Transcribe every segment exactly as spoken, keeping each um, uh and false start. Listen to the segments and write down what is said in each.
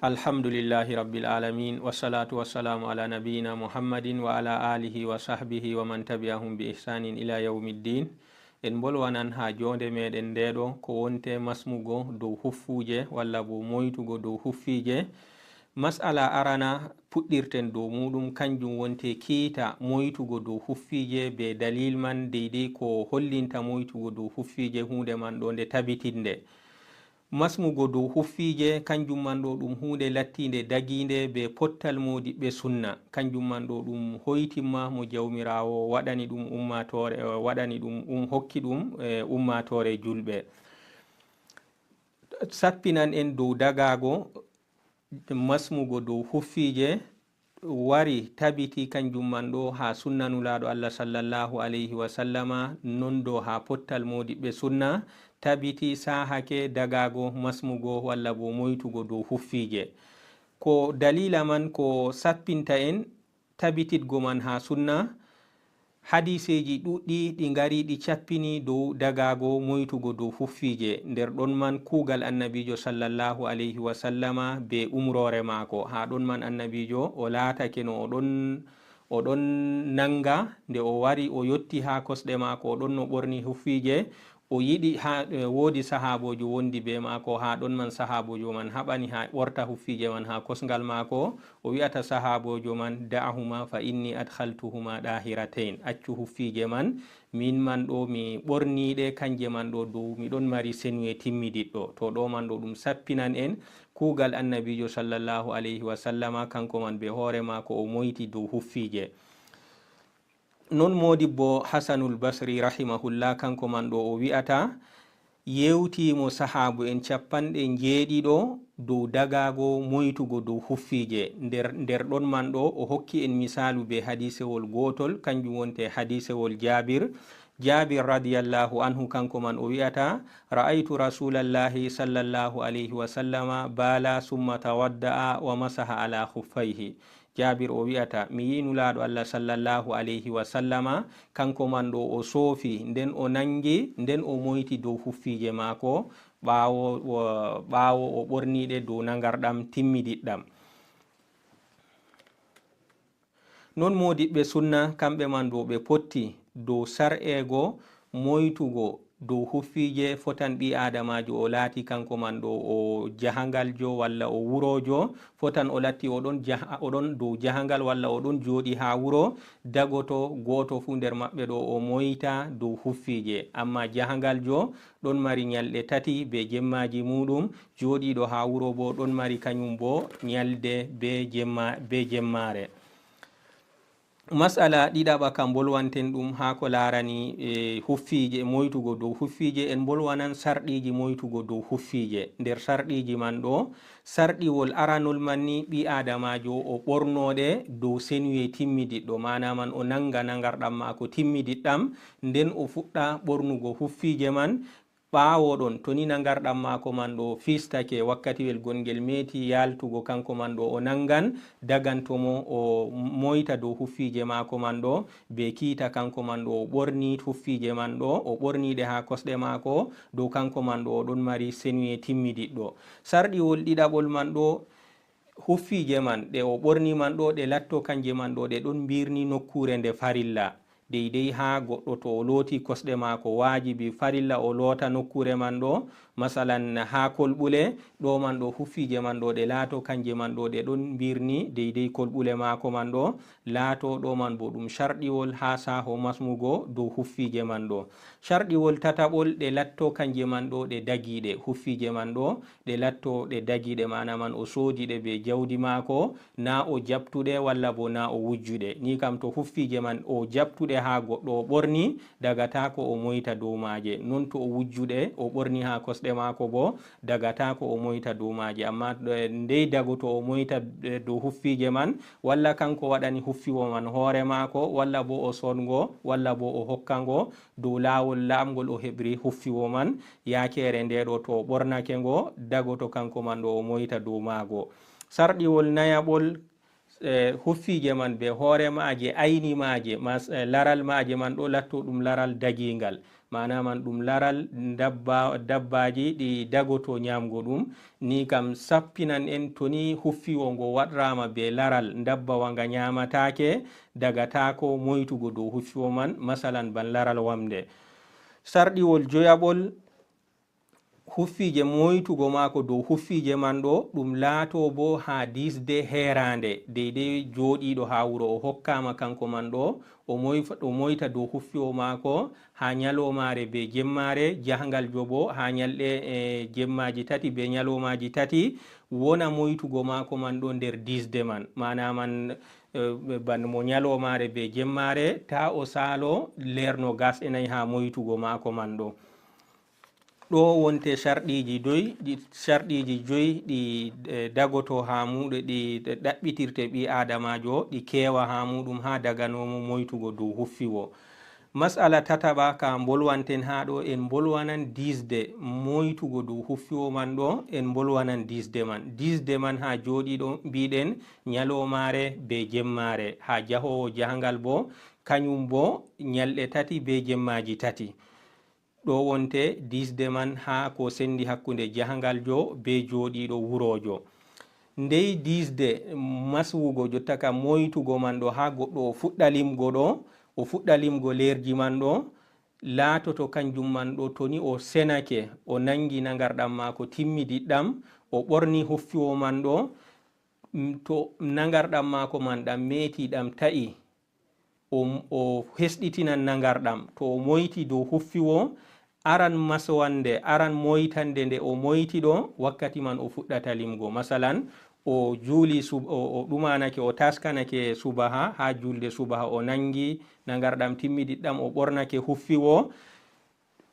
Alhamdulillahi Rabbil Alamin, wassalatu wassalamu ala nabiyyina Muhammadin wa ala alihi wa sahbihi wa man tabi'ahum bi ihsanin ila yawmiddin. En mbolwanan haa joonde meɗen ndeɗo ko wonte masmugo dow huffuuje walla bo moytugo dow huffiije. Mas'ala arana puɗɗirten dow muɗum kanjum wonte kiita moytugo dow huffiije be dalil man deydey ko hollinta moytugo dow huffiije huunde man ɗo nde tabitinde. Masmugo dow huffiije, kanjum man ɗo ɗum huunde lattiinde dagiinde bee pottal moodiɓɓe sunna. Kanjum man ɗo ɗum hoytimma mo Jawmiraawo waɗani ɗum ummaatoore, eh, waɗani ɗum um, hokki ɗum, eh, ummaatoore julɓe. Sappinan en dow dagaago, masmugo dow huffiije, wari tabiti kanjum man ɗo haa sunna Nulaaɗo Allah sallallahu alayhi wa sallama, non do haa pottal moodiɓɓe sunna, tabiti saahake dagaago, masmugo walla bo moytugo dow huffiije. Ko daliila man ko sappinta en tabititgo man haa sunna, Hadiiseeji ɗuuɗɗi ɗi ngari ɗi cappini dow dagaago moytugo dow huffiije. Nder ɗon man kuugal Annabiijo sallallahu alayhi wa sallama bee umroore maako. Haa ɗon man Annabiijo o laatake no o ɗon, o ɗon nanga, nde o wari o yotti haa kosɗe maako, o ɗon no ɓorni huffiije. O yiɗi haa, eh, woodi sahaaboojo wondi bee maako, haa ɗon man sahaaboojo man haɓani haa ɓorta huffiije man haa kosŋgal maako. O wi'ata sahaaboojo man, "Da'ahuma fa inni adkhaltuhuma dahiratayn." Accu huffiije man, min man ɗo mi ɓorni ɗe, kanje man ɗo dow mi ɗon mari senuye timmidiɗɗo. To ɗo man ɗo ɗum sappinan en kuugal Annabiijo sallallahu alayhi wa sallama, kanko man be hoore maako o moyti dow huffiije. Non Moodibbo Hasanul Basri rahimahullah, kanko man ɗo o wi'ata, yewti mo sahaabu'en cappanɗe njeeɗiɗo dow dagaago moytugo dow huffiije. Nder, nder ɗon man ɗo o hokki en misaalu be hadiisewol gootol, kanjum wonte hadiisewol Jaabir. Jaabir radiyallahu anhu, kanko man o wi'ata, "Ra'aytu Rasulallahi sallallahu alayhi wa sallama bala summa tawadda'a wa masaha ala khuffayhi." Jaabir o wi'ata, mi yi'i Nulaaɗo Allah sallallahu alayhi wa sallama, kanko man ɗo o soofi, nden o naŋgi, nden o moyti dow huffiije maako, ɓaawo o, ɓaawo o ɓorni ɗe dow naŋgarɗam timmidiɗɗam. Non moodiɓɓe sunna, kamɓe man ɗo ɓe potti dow sar'eego moytugo dow huffiije. Fotan ɓii aadamaajo o laati kanko man ɗo o jahangaljo walla o wuroojo, fotan o latti o ɗon jah-, o ɗon dow jahangal walla o ɗon jooɗi haa wuro, dagoto gooto fuu nder maɓɓe ɗo o moyta dow huffiije. Ammaa jahangaljo ɗon mari nyalɗe tati be jemmaaji muuɗum, jooɗiiɗo haa wuro boo ɗon mari kanyum boo nyalde be jemma-, be jemmaare. Mas'ala ɗiɗaɓa ka mbolwanten ɗum haa ko laarani, e, huffiije, moytugo dow huffiije. En mbolwanan sarɗiiji moytugo dow huffiije. Nder sarɗiiji man ɗo, sarɗiwol aranol man ni, ɓii aadamaajo o ɓorno ɗe dow senuye timmidiɗɗo, maana man o naŋga naŋgarɗam maako timmidiɗɗam, nden o fuɗɗa ɓornugo huffiije man. Ɓaawo ɗon, to ni naŋgarɗam maako man ɗo fistake, wakkatiwel gongel meeti yaaltugo, kanko man ɗo o naŋgan, daganto mo, o moyta dow huffiije maako man ɗo, be kiita kanko man ɗo o ɓorni huffiije man ɗo, o ɓorni ɗe haa kosɗe maako, dow kanko man ɗo o ɗon mari senuye timmidiɗɗo. Sarɗiwol ɗiɗaɓol man ɗo, huffiije man ɗe o ɓorni man ɗo, ɗe latto kanje man ɗo, ɗe ɗon mbirni nokkuure nde farilla. Deydey haa goɗɗo to o looti kosɗe maako, waajibi farilla o loota nokkuure man ɗo, masalan, haa kolɓule, ɗo man ɗo huffiije man ɗo ɗe laato kanje man ɗo ɗe ɗon mbirni deydey kolɓule maako man ɗo, laato ɗo man bo ɗum carɗiwol haa saaho masmugo dow huffiije man ɗo. Carɗiwol tataɓol, ɗe latto kanje man ɗo ɗe dagiiɗe, huffiije man ɗo ɗe latto ɗe dagiiɗe, maana man o soodi ɗe be jawdi maako, na o jaɓtuɗe walla bo na o wujjuɗe. Ni kam to huffiije man o jaɓtuɗe haa goɗɗo o ɓorni, dagataako o moyta dow maaje. Non to o wujjuɗe o ɓorni haa kosɗe maako bo, dagataako o moyta dow maaje. Ammaa, eh, ndey dagoto o moyta, eh, dow huffiije man, walla kanko waɗani huffiwo man hoore maako, walla bo o soodŋgo, walla bo o hokkango, dow laawol laaɓŋgol o heɓri huffiwo man, yaakeere nde ɗo to o ɓornake ngo, dagoto kanko man ɗo o moyta dow maago. Sarɗiwol nayaɓol, eh, huffiije man be hoore maaje, ayni maaje, mas-, eh, laral maaje man ɗo latto ɗum laral dagiiŋgal. Maana man ɗum laral ndabba-, dabbaaji ɗi dagoto nyaamgo ɗum. Ni kam sappinan en to ni huffiwo ngo waɗraama bee laral ndabbawa nga nyaamataake, dagataako moytugo dow huffiwo man, masalan, ban laral wamnde. Sarɗiwol joyaɓol, huffiije moytugo maako dow huffiije man ɗo, ɗum laato boo haa diisde heeraande, deydey jooɗiiɗo haa wuro o hokkaama kanko man ɗo, o moy-, o moyta dow huffiwo maako haa nyaloomaare bee jemmaare, jahangal jobo haa nyalɗe, e, jemmaaji tati bee nyaloomaaji tati, wona moytugo maako man ɗo nder diisde man. Maana man, e, ban mo nyaloomaare bee jemmaare, taa o saalo leer noogas e nayi haa moytugo maako man ɗo. Ɗo wonte sarɗiiji doy-, ɗi, sarɗiiji joy ɗi, e, dagoto haa muuɗe, ɗi ɗaɓɓitirte ɓii Aadamaajo, ɗi keewa haa muuɗum haa daganoomo moytugo dow huffiwo. Mas'ala tataɓa ka mbolwanten haa ɗo, en mbolwanan diisde moytugo dow huffiwo man ɗo, en mbolwanan diisde man. Diisde man haa jooɗiiɗo mbiɗen nyaloomaare bee jemmaare, haa jahoowo jahangal boo, kanyum boo nyalɗe tati bee jemmaaji tati. Ɗo wonte diisde man haa ko sendi hakkunde jahangaljo bee jooɗiiɗo wuroojo. Ndey diisde maswugo, jotta ka moytugo man ɗo, haa goɗɗo o fuɗɗa limgo ɗo, o fuɗɗa limgo leerji man ɗo, laatoto kanjum man ɗo, to ni o senake, o nangi nangarɗam maako timmidiɗɗam, o ɓorni huffiwo man ɗo, m-, to nangarɗam maako man ɗam meeti, ɗam ta'i, o, o hesɗitinan nangarɗam. To o moyti dow huffiwo, aran maswande, aran moytande nde o moyti ɗo, wakkati man o fuɗɗata limgo. Masalan, o juuli sub-, o, o ɗumanake, o taskanake subaha, haa julde subaha o nangi nangarɗam timmidiɗɗam, o ɓornake huffiwo.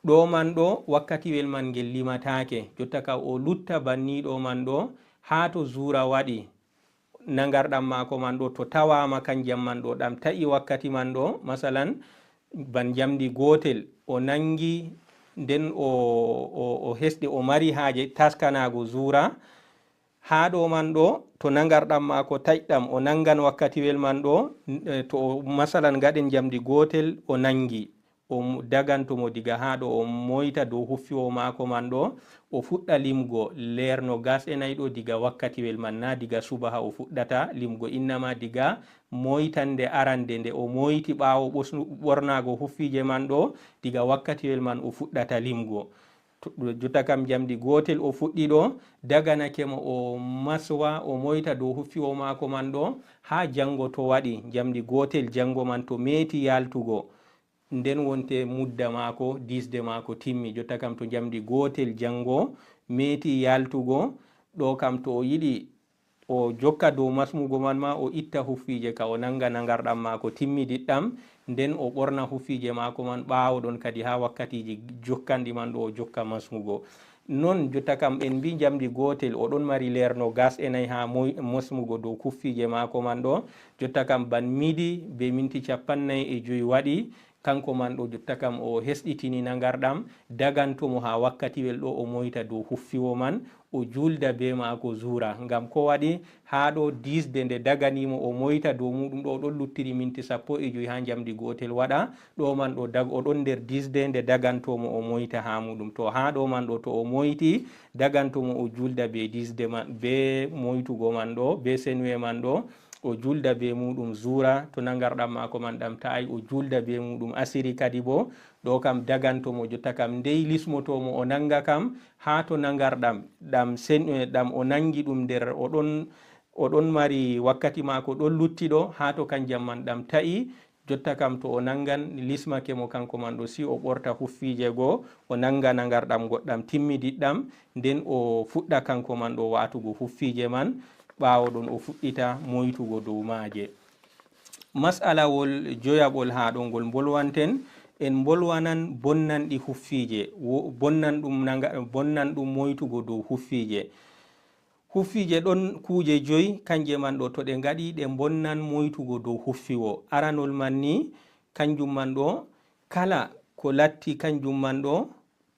Ɗo man ɗo, wakkatiwel man ngel limataake. Jotta ka o lutta banni ɗo man ɗo, haa to zuura waɗi. Nangarɗam maako man ɗo, to tawaama kanjam man ɗo, ɗam ta'i wakkati man ɗo, masalan, ban njamndi gootel, o nangi, nden o, o, o hesɗi, o mari haaje taskanaago zuura. Haa ɗo man ɗo, to nangarɗam maako taƴɗam, o nangan wakkatiwel man ɗo, n-, e, to o, masalan, ngaɗen njamndi gootel, o nangi. O m-, daganto mo diga haa ɗo, o moyta dow huffiwo maako man ɗo, o fuɗɗa limgo leer noogas e nayi ɗo diga wakkatiwel man, na diga subaha o fuɗɗata limgo, innama diga moytande arande nde o moyti ɓaawo ɓos-, ɓornaago huffiije man ɗo, diga wakkatiwel man o fuɗɗata limgo. To, jotta kam njamndi gootel o fuɗɗi ɗo, daganake mo o maswa, o moyta dow huffiwo maako man ɗo, haa jaŋgo to waɗi, njamndi gootel jaŋgo man to meeti yaaltugo, nden wonte mudda maako, diisde maako timmi. Jotta kam to njamndi gootel jaŋgo meeti yaaltugo, ɗo kam to o yiɗi o jokka dow masmugo man ma, o itta huffiije ka, o nanga nangarɗam maako timmidiɗɗam, nden o ɓorna huffiije maako man ɓaawo ɗon kadi haa wakkatiiji jokkanɗi man ɗo o jokka masmugo. Non jotta kam en mbi njamndi gootel, o ɗon mari leer noogas e nayi haa moy-, masmugo dow huffiije maako man ɗo. Jotta kam ban midi be minti cappannayi e joy waɗi, kanko man ɗo jotta kam o hesɗitini nangarɗam, daganto mo haa wakkatiwel ɗo o moyta dow huffiwo man, o julda be maako zuura. Ngam ko waɗi? Haa ɗo diisde nde dagani mo o moyta dow muuɗum ɗo, o ɗon luttiri minti sappo e joy haa njamndi gootel waɗa. Ɗo man ɗo dag-, o ɗon nder diisde nde daganto mo o moyta haa muuɗum. To haa ɗo man ɗo to o moyti, daganto mo o julda be diisde man, be moytugo man ɗo, be senuwe man ɗo, o julda be muuɗum zuura, to nangarɗam maako man ɗam ta'ay, o julda be muuɗum asiri kadi boo. Ɗo kam daganto mo jotta kam, ndey lismoto mo o nanga kam, haa to nangarɗam ɗam sen-, eh, ɗam o nangi ɗum nder, o ɗon, o ɗon mari wakkati maako ɗon luttiɗo, haa to kanjam man ɗam ta'i, jotta kam to o nangan, lismake mo kanko man ɗo, si o ɓorta huffiije goo, o nanga nangarɗam goɗɗam timmidiɗɗam, nden o fuɗɗa kanko man ɗo waatugo huffiije man, ɓaawo ɗon o fuɗɗita moytugo dow maaje. Mas'alawol joyaɓol haa ɗo ngol mbolwanten, en mbolwanan bonnanɗi huffiije, wo-, bonnan ɗum nanga-, bonnan ɗum moytugo dow huffiije. Huffiije ɗon kuuje joy, kanje man ɗo to ɗe ngaɗi, ɗe mbonnan moytugo dow huffiwo. Aranol man ni, kanjum man ɗo, kala ko latti kanjum man ɗo,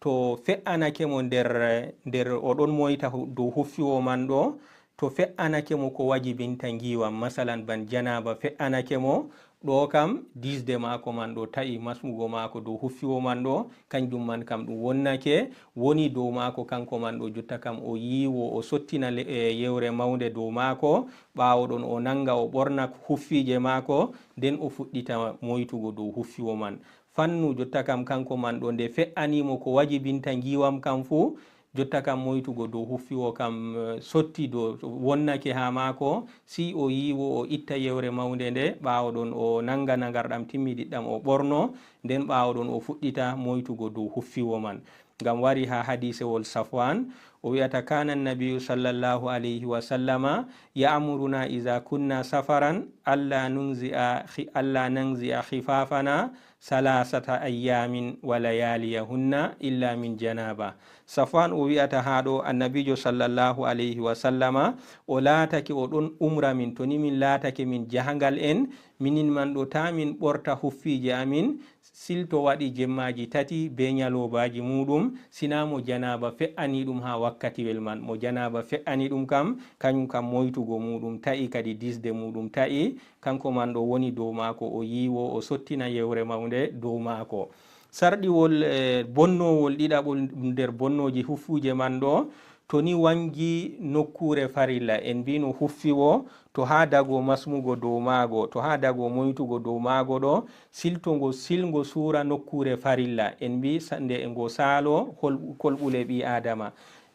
to fe'anake mo nder, nder o ɗon moyta hu-, dow huffiwo man ɗo, to fe'anake mo ko wajibinta ngiiwam, masalan, ban janaaba fe'anake mo, Ɗo kam, diisde maako man ɗo ta'i, masmugo maako dow huffiwo man ɗo, kanjum man kam ɗum wonnake, woni dow maako kanko man ɗo. Jotta kam o yiiwo, o sottina le-, e, yewre mawnde dow maako, ɓaawo ɗon o nanga, o ɓorna huffiije maako, nden o fuɗɗita moytugo dow huffiwo man. Fannu jotta kam kanko man ɗo, nde fe'ani mo ko wajibinta ngiiwam kam fuu, jotta kam moytugo dow huffiwo kam, eh, sotti dow, wonnake haa maako, si o yiiwo, o itta yewre mawnde nde, ɓaawo ɗon o nanga nangarɗam timmidiɗɗam o ɓorno, nden ɓaawo ɗon o fuɗɗita moytugo dow huffiwo man. Ngam wari haa hadiisewol Safwan, o wi'ata, "Kana nabiyyu sallallahu alayhi wa sallama ya'muruna iza kunna safaran alla nunzi'a khi-, alla nanzi'a khifafana salasata ayyamin wa layaliyahunna illa min janaba." Safwan o wi'ata haa ɗo, Annabiijo sallallahu alayhi wa sallama, o laatake o ɗon umra min, to ni min laatake min jahangal en, minin man ɗo, taa min ɓorta huffiije amin, silto waɗi jemmaaji tati bee nyaloobaaji muuɗum, sinaa mo janaaba fe'ani ɗum haa wakkatiwel man. Mo janaaba fe'ani ɗum kam, kanyum kam moytugo muuɗum ta'i, kadi diisde muuɗum ta'i, kanko man ɗo woni dow maako, o yiiwo, o sottina yewre mawnde dow maako. Sarɗiwol, eh, bonnoowol ɗiɗaɓol nder bonnooji huffiije man ɗo, to ni waŋgi nokkuure farilla, en mbi'no huffiwo, to haa dago masmugo dow maago, to haa dago moytugo dow maago ɗo, silto ngo, silngo suura nokkuure farilla, en mbi sa-, nde ngo saalo hol-, kolɓule ɓii Aadama.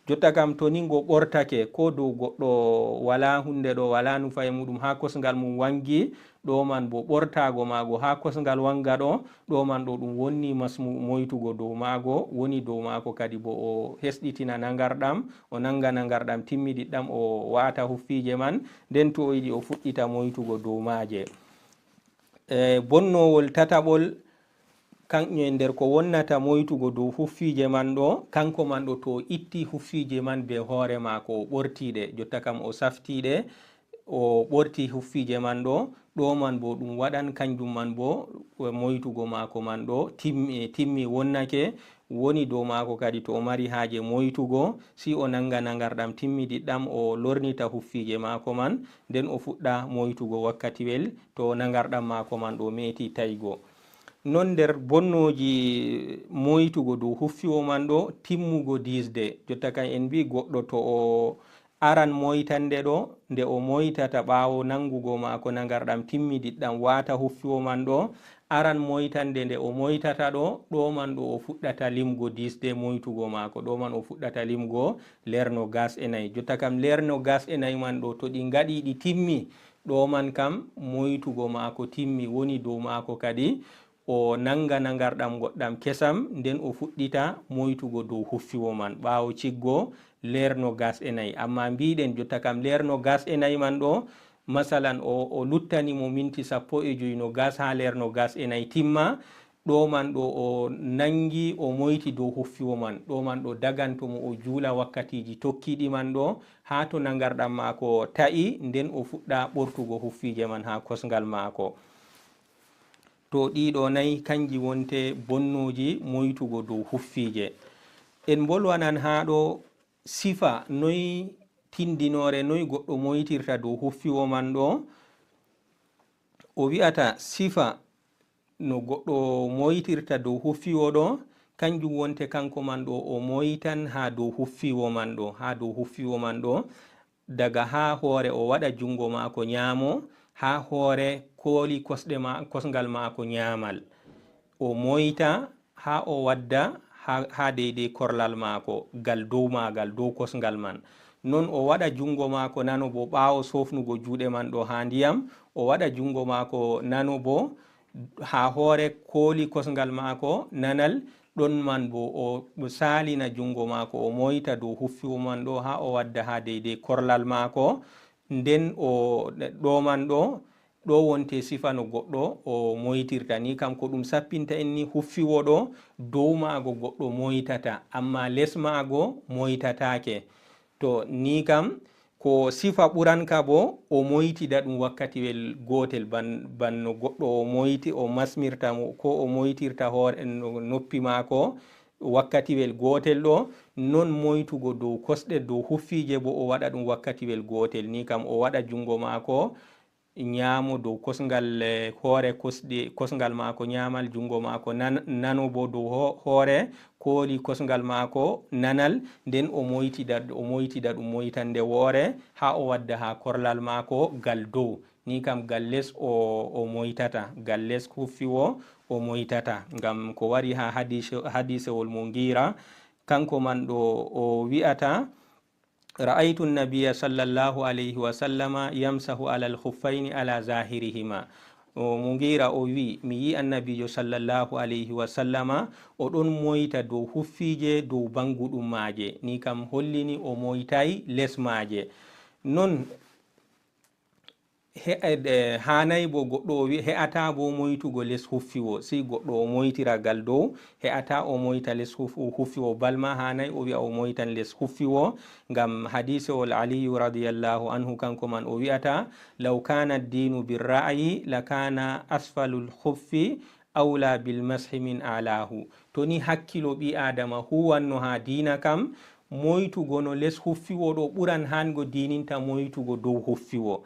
Jotta kam, to ni ngo ɓortake, ko dow goɗɗo walaa huunde ɗo, walaa nufaye muuɗum, haa kosŋgal mum waŋgi, ɗo man bo ɓortaago maago haa kosŋgal waŋga ɗo, ɗo man ɗo ɗum wonni masmu-, moytugo dow maago, woni dow maako kadi bo o hesɗitina naŋgarɗam, o naŋga naŋgarɗam timmidiɗɗam, o waata huffiije man, nden to o yiɗi o fuɗɗita moytugo dow maaje. E, bonnoowol tataɓol, kan-, e nder ko wonnata moytugo dow huffiije man ɗo, kanko man ɗo to o itti huffiije man bee hoore maako, o ɓorti ɗe, jotta kam o safti ɗe, o ɓorti huffiije man ɗo, ɗo man bo ɗum waɗan kanjum man bo, moytugo maako man ɗo timmi, timmi wonnake, woni dow maako kadi to o mari haaje moytugo, si o nanga nangarɗam timmidiɗɗam, o lornita huffiije maako man, nden o fuɗɗa moytugo wakkatiwel to nangarɗam maako man ɗo meeti taygo. Non nder bonnooji moytugo dow huffiwo man ɗo, timmugo diisde. Jotta kan en mbi goɗɗo to o aran moytande ɗo, nde o moytata ɓaawo nangugo maako nangarɗam timmidiɗɗam waata huffiwo man ɗo, aran moytande nde o moytata ɗo, ɗo man ɗo o fuɗɗata limgo diisde moytugo maako, ɗo man o fuɗɗata limgo leer nogas e nayi. Jotta kam leer nogas e nayi man ɗo, to ɗi ngaɗi ɗi timmi, ɗo man kam moytugo maako timmi, woni dow maako kadi o nanga nangarɗam goɗɗam kesam, nden o fuɗɗita moytugo dow huffiwo man ɓaawo ciggo leer nogas e nayi. Ammaa mbiɗen jotta kam leer nogas e nayi man ɗo, masalan, o, o luttani mo minti sappo e jowi, nogas haa leer nogas e nayi timma, ɗo man ɗo o nangi, o moyti dow huffiwo man, ɗo man ɗo daganto mo o juula wakkatiiji tokkiiɗi man ɗo, haa to nangarɗam maako ta'i, nden o fuɗɗa ɓortugo huffiije man haa kosŋgal maako. To ɗiɗo nayi kanji wonte bonnooji moytugo dow huffiije. En mbolwanan haa ɗo sifa noy tindinoore, noy goɗɗo moytirta dow huffiwo man ɗo. O wi'ata sifa no goɗɗo moytirta dow huffiwo ɗo, kanjum wonte kanko man ɗo o moytan haa dow huffiwo man ɗo, haa dow huffiwo man ɗo. Daga haa hoore o waɗa juŋngo maako nyaamo, haa hoore kooli kosɗe ma-, kosŋgal maako nyaamal. O moyta haa o wadda haa, haa deydey korlal maako, gal dow maagal, dow kosŋgal man. Non o waɗa juŋngo maako nano bo ɓaawo soofnugo juuɗe man ɗo haa ndiyam, o waɗa juŋngo maako nano bo haa hoore kooli kosŋgal maako nanal, ɗon man bo o saalina juŋngo maako, o moyta dow huffiwo man ɗo haa o wadda haa deydey korlal maako. Nden o, ɗo man ɗo, ɗo wonte sifa no goɗɗo o moytirta. Ni kam ko ɗum sappinta en ni huffiwo ɗo, dow maago goɗɗo moytata, ammaa les maago moytataake. To ni kam, ko sifa ɓuranka bo, o moytida ɗum wakkatiwel gootel, ban-, banno goɗɗo o moyti-, o masmirta mo, ko o moytirta hoore, no-, noppi maako wakkatiwel gootel ɗo, non moytugo dow kosɗe, dow huffiije bo o waɗa ɗum wakkatiwel gootel. Ni kam o waɗa juŋngo maako nyaamo dow kosngal, eh, hoore kosɗe, kosngal maako nyaamal, junngo maako nan-, nano boo dow ho-, hoore kooli kosngal maako nanal, nden o moytida, o moytida ɗum moytannde woore, haa o wadda haa korlal maako gal dow. Ni kam gal les o, o moytata, gal les huffi wo o moytata. Ngam ko wari haa hadise-, hadisewol Mugira, kanko man ɗo o wi'ata, "Ra'aytu nabiyya sallallahu alayhi wa sallama yamsahu alal khuffayni ala zahirihima." O Mugira o wi, "Mi yi Annabiijo sallallahu alayhi wa sallama o ɗon moyta dow huffiije, dow banguɗum maaje." Ni kam hollini o moytay les maaje. Non, he-, eh, haanay bo goɗɗo o wi-, he'ata bo moytugo les huffi wo. Si goɗɗo o moytira gal dow, he'ata o moyta les huf-, huffi wo. Balma haanay o wi'a o moytan les huffi wo. Ngam hadisewol Aliyu radiyallahu anhu, kanko man o wi'ata, "Law kana ad-dinu bir-ra'yi, la kana asfalul khuffi awla bil mashi min alahu." To ni hakkilo ɓi Adama huwanno haa diina kam, moytugo no les huffi wo ɗo ɓuran hango diininta moytugo dow huffi wo.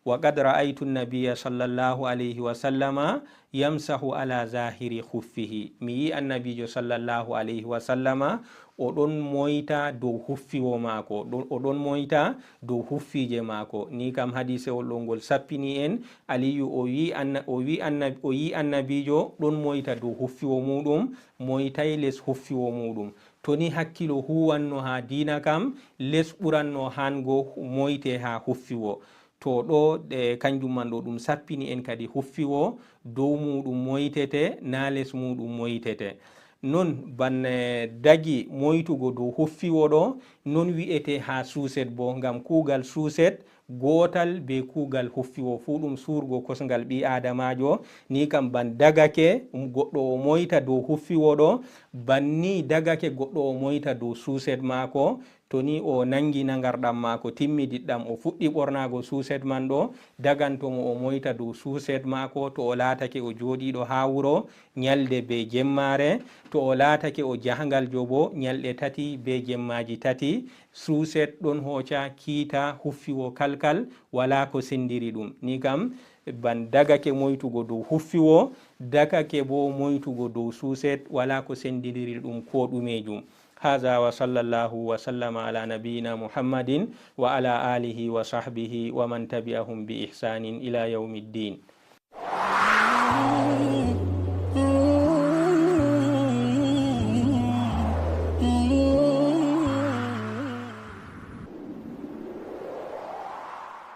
"Wa qad ra'aytu nabiyya sallallahu alayhi wa sallama yamsahu ala zahiri khuffihi." Mi yi Annabiijo sallallahu alayhi wa sallama o ɗon moyta dow huffi wo maako, ɗo-, o ɗon moyta dow huffiije maako. Ni kam hadisewol ɗo ngol sappini en, Aliyu o yi anna-, o wi anna-, o yi Annabiijo ɗon moyta dow huffi wo muuɗum, moytay les huffi wo muuɗum. To ni hakkilo huwanno haa diina kam, les ɓuranno hango moyte haa huffi wo. To ɗo, ɗe, kanjum man ɗo ɗum sappini en kadi huffi wo, dow muuɗum moytete, naa les muuɗum moytete. Non ban, eh, dagi moytugo dow huffi wo ɗo, non wi'ete haa suuset bo, ngam kuugal suuset gootal bee kuugal huffi wo fuu ɗum suurgo kosngal ɓii Aadamaajo. Ni kam ban dagake, um, goɗɗo o moyta dow huffi wo ɗo, ban ni dagake goɗɗo o moyta dow suuset maako. To ni o naŋgi naŋgarɗam maako timmidiɗɗam, o fuɗɗi ɓornaago suuset man ɗo, daganto mo o moyta dow suuset maako, to o laatake o jooɗiiɗo haa wuro, nyalde bee jemmaare, to o laatake o jahangaljo boo, nyalɗe tati bee jemmaaji tati, suuset ɗon hooca kiita huffi wo kalkal, walaa ko senndiri ɗum. Ni kam, ban dagake moytugo dow huffi wo, dagake boo moytugo dow suuset, walaa ko senndindiri ɗum koo ɗumeejum. Haza wa sallallahu wa sallama ala nabiyina Muhammadin wa ala alihi wa sahbihi wa man tabi'ahum bi ihsanin ila yawmiddin.